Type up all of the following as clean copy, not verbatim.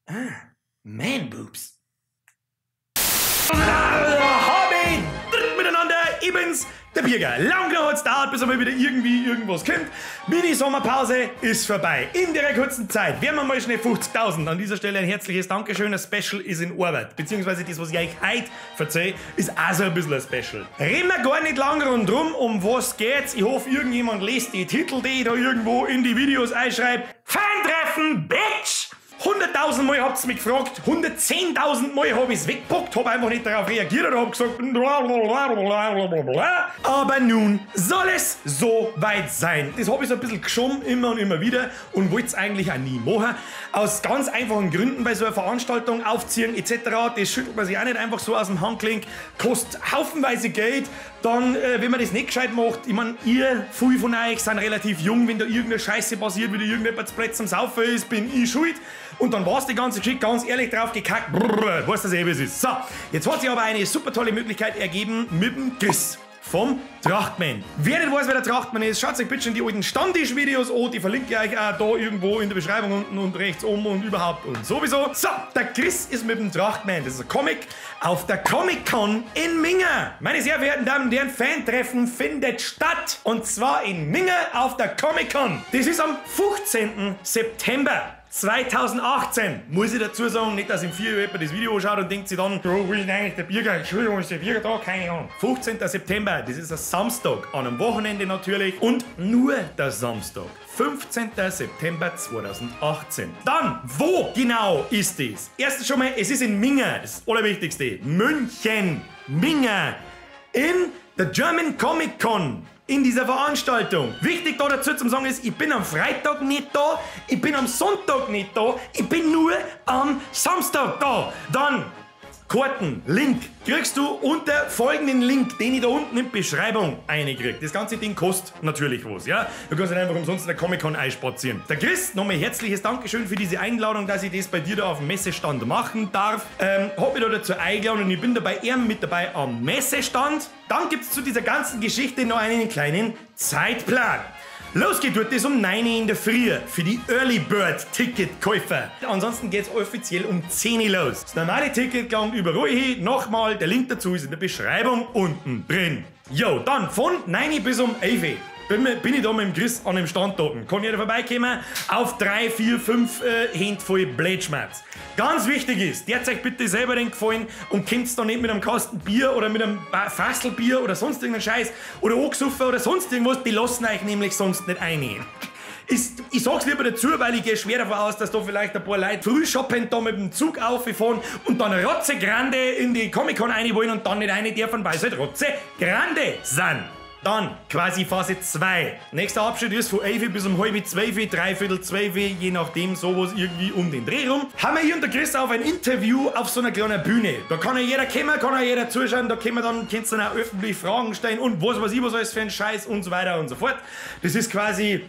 Ah, Man Boobs. Habe miteinander, ich bin's, der Birger. Lang genug hat's dauert, bis einmal wieder irgendwie irgendwas kommt. Mini-Sommerpause ist vorbei. In der kurzen Zeit werden wir mal schnell 50.000. An dieser Stelle ein herzliches Dankeschön. Ein Special ist in Arbeit. Beziehungsweise das, was ich euch heute erzähle, ist auch so ein bisschen ein Special. Reden wir gar nicht lang rundrum, um was geht's. Ich hoffe, irgendjemand liest die Titel, die ich da irgendwo in die Videos einschreibe. Fantreffen, Bitch! 100.000 Mal habt ihr mich gefragt, 110.000 Mal hab ich's weggepackt, hab einfach nicht darauf reagiert oder hab gesagt, blablabla. Aber nun soll es so weit sein. Das hab ich so ein bisschen geschoben, immer und immer wieder, und wollt's eigentlich auch nie machen. Aus ganz einfachen Gründen, bei so einer Veranstaltung aufziehen etc., das schüttelt man sich auch nicht einfach so aus dem Handgelenk, kostet haufenweise Geld. Dann, wenn man das nicht gescheit macht, ich mein, ihr, viele von euch sind relativ jung, wenn da irgendeine Scheiße passiert, wenn da irgendjemand zu blöd zum Saufen ist, bin ich schuld. Und dann war's die ganze Geschichte, ganz ehrlich drauf gekackt, brrr, weißt du, wie es ist. So, jetzt hat sich aber eine super tolle Möglichkeit ergeben mit dem Chris vom Trachtman. Wer nicht weiß, wer der Trachtman ist, schaut euch bitte schon die alten Stammtisch-Videos an, die verlinke ich euch auch da irgendwo in der Beschreibung unten und rechts oben und überhaupt und sowieso. So, der Chris ist mit dem Trachtman, das ist ein Comic, auf der Comic-Con in Minga. Meine sehr verehrten Damen und Herren, Fantreffen findet statt und zwar in Minga auf der Comic-Con. Das ist am 15. September 2018, muss ich dazu sagen, nicht, dass im 4 Uhr jemand das Video anschaut und denkt sich dann, oh, wo ist denn eigentlich der Birger? Entschuldigung, ist der Birger da? Keine Ahnung. 15. September, das ist ein Samstag, an einem Wochenende natürlich und nur der Samstag. 15. September 2018. Dann, wo genau ist das? Erstens schon mal, es ist in Minga, das ist das Allerwichtigste. München, Minga, in der German Comic Con. In dieser Veranstaltung. Wichtig da dazu zum sagen ist, ich bin am Freitag nicht da, ich bin am Sonntag nicht da, ich bin nur am Samstag da. Dann Karten, Link kriegst du unter folgenden Link, den ich da unten in die Beschreibung einkrieg. Das ganze Ding kostet natürlich was, ja? Du kannst nicht einfach umsonst in der Comic-Con einspazieren. Der Chris, nochmal herzliches Dankeschön für diese Einladung, dass ich das bei dir da auf dem Messestand machen darf. Hab mich da dazu eingeladen und ich bin da bei ihm mit dabei am Messestand. Dann gibt's zu dieser ganzen Geschichte noch einen kleinen Zeitplan. Los geht das um 9 Uhr in der Früh für die Early Bird Ticketkäufer. Ansonsten geht's offiziell um 10 Uhr los. Das normale Ticket geht überall hin. Nochmal, der Link dazu ist in der Beschreibung unten drin. Jo, dann von 9 Uhr bis um 11 Uhr bin ich da mit dem Chris an dem Stand da. Kann jeder vorbeikommen auf 3, 4, 5 Hände voll Blödschmerz. Ganz wichtig ist, derzeit bitte selber den Gefallen und kommt's da nicht mit einem Kasten Bier oder mit einem Fasselbier oder sonst irgendeinen Scheiß oder angesoffen oder sonst irgendwas, die lassen euch nämlich sonst nicht ein. Ich sag's lieber dazu, weil ich gehe schwer davon aus, dass da vielleicht ein paar Leute früh shoppen, da mit dem Zug auffahren und dann Rotze Grande in die Comic-Con rein wollen und dann nicht rein dürfen, weil sie halt Rotze Grande sind. Dann quasi Phase 2. Nächster Abschnitt ist von 11 bis um halb 12, dreiviertel 12, je nachdem, sowas irgendwie um den Dreh rum. Haben wir hier und der Chris auf ein Interview auf so einer kleinen Bühne. Da kann ja jeder kommen, kann ja jeder zuschauen, da können wir dann, kannst du dann auch öffentlich Fragen stellen und was weiß ich, was alles für ein Scheiß und so weiter und so fort. Das ist quasi,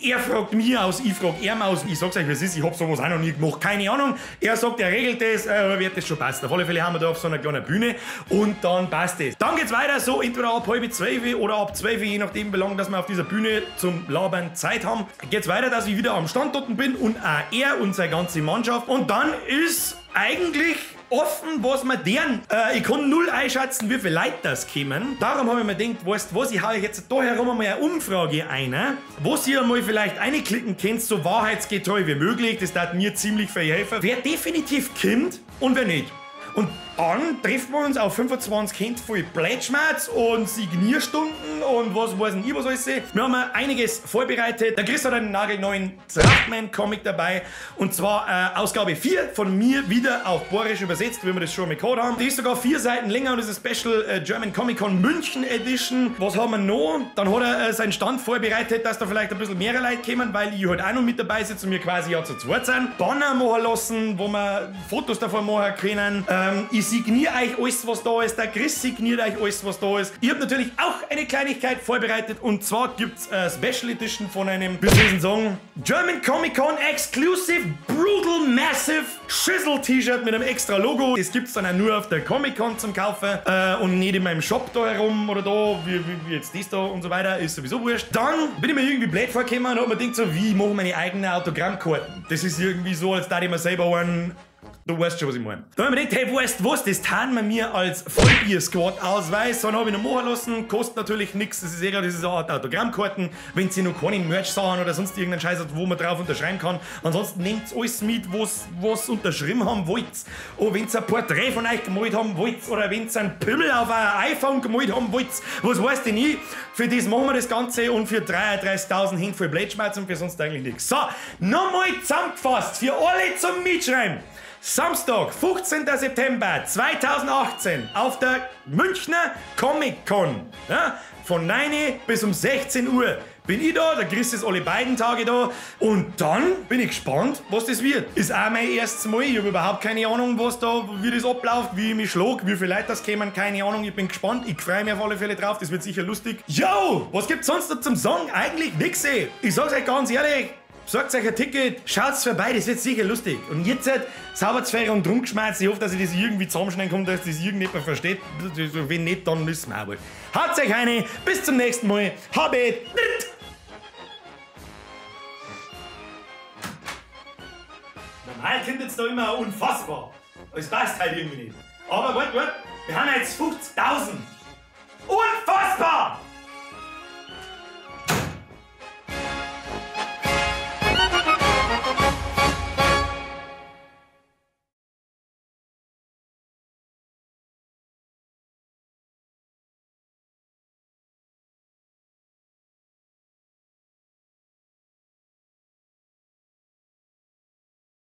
er fragt mir aus, ich frag ihn aus, ich sag's euch, wie es ist, ich hab sowas auch noch nie gemacht, keine Ahnung. Er sagt, er regelt das, wird das schon passen. Auf alle Fälle haben wir da auf so einer kleinen Bühne und dann passt es. Dann geht's weiter, so entweder ab halb 12 oder ab 12, je nachdem, wie lange, dass wir auf dieser Bühne zum Labern Zeit haben. Geht's weiter, dass ich wieder am Stand dort bin und auch er und seine ganze Mannschaft. Und dann ist eigentlich offen, was wir deren. Ich kann null einschätzen, wie viele Leute das kommen. Darum habe ich mir gedacht, weißt du was, ich hau euch jetzt da herum einmal eine Umfrage ein, wo ihr mal vielleicht reinklicken könnt, so wahrheitsgetreu wie möglich. Das darf mir ziemlich viel helfen. Wer definitiv kommt und wer nicht. Und dann treffen wir uns auf 25 Hände voll Plätschmerz und Signierstunden und was weiß ich was alles. Wir haben einiges vorbereitet. Der Chris hat einen nagelneuen Trachtman-Comic dabei. Und zwar Ausgabe 4 von mir wieder auf Bayerisch übersetzt, wie wir das schon mal gehabt haben. Die ist sogar 4 Seiten länger und ist eine Special German Comic Con München Edition. Was haben wir noch? Dann hat er seinen Stand vorbereitet, dass da vielleicht ein bisschen mehr Leute kommen, weil ich halt auch noch mit dabei sitze und wir quasi ja zu zweit sind. Banner machen lassen, wo wir Fotos davon machen können. Ich signiere euch alles, was da ist. Der Chris signiert euch alles, was da ist. Ich habe natürlich auch eine Kleinigkeit vorbereitet und zwar gibt's eine Special Edition von einem, wie soll ich denn sagen, German Comic Con Exclusive Brutal Massive Schüssel T-Shirt mit einem extra Logo. Das gibt's dann auch nur auf der Comic Con zum Kaufen und nicht in meinem Shop da herum oder da, wie jetzt das da und so weiter, ist sowieso wurscht. Dann bin ich mir irgendwie blöd vorgekommen und hab mir gedacht so, wie ich mache meine eigenen Autogrammkarten. Das ist irgendwie so, als da ich mir selber einen. Du weißt schon, was ich meine. Da hab ich mir gedacht, hey, weißt du was, das tan wir mir als Vollbier-Squad-Ausweis. Dann hab ich noch machen lassen, kostet natürlich nichts. Das ist eh klar, das ist eine Art Autogrammkarten. Wenn sie noch keine Merch-Sachen oder sonst irgendeinen Scheiß hat, wo man drauf unterschreiben kann. Ansonsten nehmt alles mit, was unterschrieben haben wollt. Oder wenn ihr ein Porträt von euch gemalt haben wollt, oder wenn ihr einen Pimmel auf euer iPhone gemalt haben wollt, was weiß denn ich. Für das machen wir das Ganze und für 33.000 Hände voll Blödschmerz und für sonst eigentlich nichts. So, nochmal zusammengefasst, für alle zum Mitschreiben. Samstag, 15. September 2018 auf der Münchner Comic Con. Ja, von 9 bis um 16 Uhr bin ich da, der Chris ist alle beiden Tage da. Und dann bin ich gespannt, was das wird. Ist auch mein erstes Mal, ich habe überhaupt keine Ahnung, was da, wie das abläuft, wie ich mich schlag, wie viele Leute das kämen, keine Ahnung. Ich bin gespannt, ich freue mich auf alle Fälle drauf, das wird sicher lustig. Yo, was gibt's sonst noch zum Sagen? Eigentlich nix, ey. Ich sag's euch ganz ehrlich. Besorgt euch ein Ticket, schaut's vorbei, das wird sicher lustig. Und jetzt halt sauber zu und rumgeschmeißt. Ich hoffe, dass ich das irgendwie zusammenschneiden kann, dass das irgendjemand versteht. Wenn nicht, dann müssen wir auch wohl. Haut euch eine, bis zum nächsten Mal. Habet! Normal kommt jetzt da immer unfassbar. Es passt halt irgendwie nicht. Aber warte, wir haben jetzt 50.000. Unfassbar!